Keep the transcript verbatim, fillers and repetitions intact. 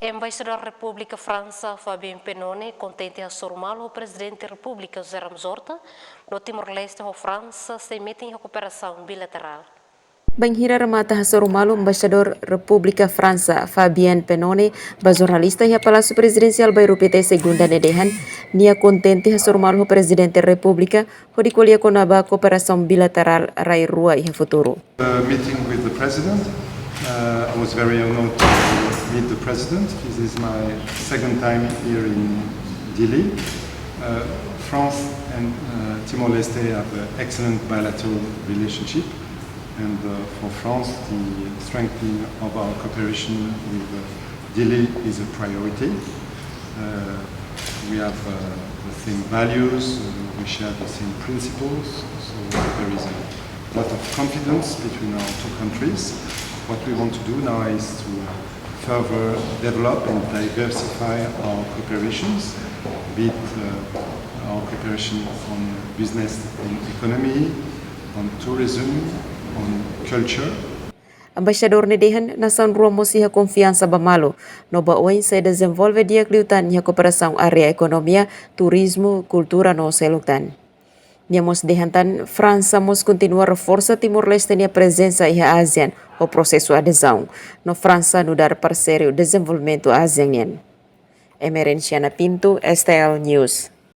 Embaixadór Repúblika Fransa Fabien Pennone kontente hasoru malu ho Prezidente Repúblika José Ramos Horta no Timor-Leste ho Fransa sei metin iha kooperasaun bilaterál. Bainhira remata hasoru malu, Embaixadór Repúblika Fransa Fabien Pennone ba jornalista iha Palásiu Prezidensiál Bairru Pité, Segunda ne'e dehan, nia kontente hasoru malu ho Prezidente Repúblika hodi ko'alia kona-ba kooperasaun bilaterál rai rua iha futuru. Uh, meeting with the president. Uh, I was very honored to meet the president. This is my second time here in Dili. Uh, France and uh, Timor-Leste have an excellent bilateral relationship, and uh, for France, the strengthening of our cooperation with uh, Dili is a priority. Uh, we have uh, the same values, uh, we share the same principles, so there is a lot of confidence between our two countries. What we want to do now is to uh, further develop and diversify our cooperations, be it uh, our cooperation on business and economy, on tourism, on culture. Embaixadór ne'e dehan, nasaun rua mós iha konfiansa ba malu, no ba oin sei dezenvolve di'ak liután iha kooperasaun área ekonomia, turizmu, kultura no seluk tan. Nia mós dehan tan, Fransa mós kontinua reforsa Timor-Leste nia prezensa iha ASEAN ho prosesu adezaun, no Fransa nu'udar parseiru dezenvolvimentu ASEAN nian. Emerenciana Pinto, S T L News.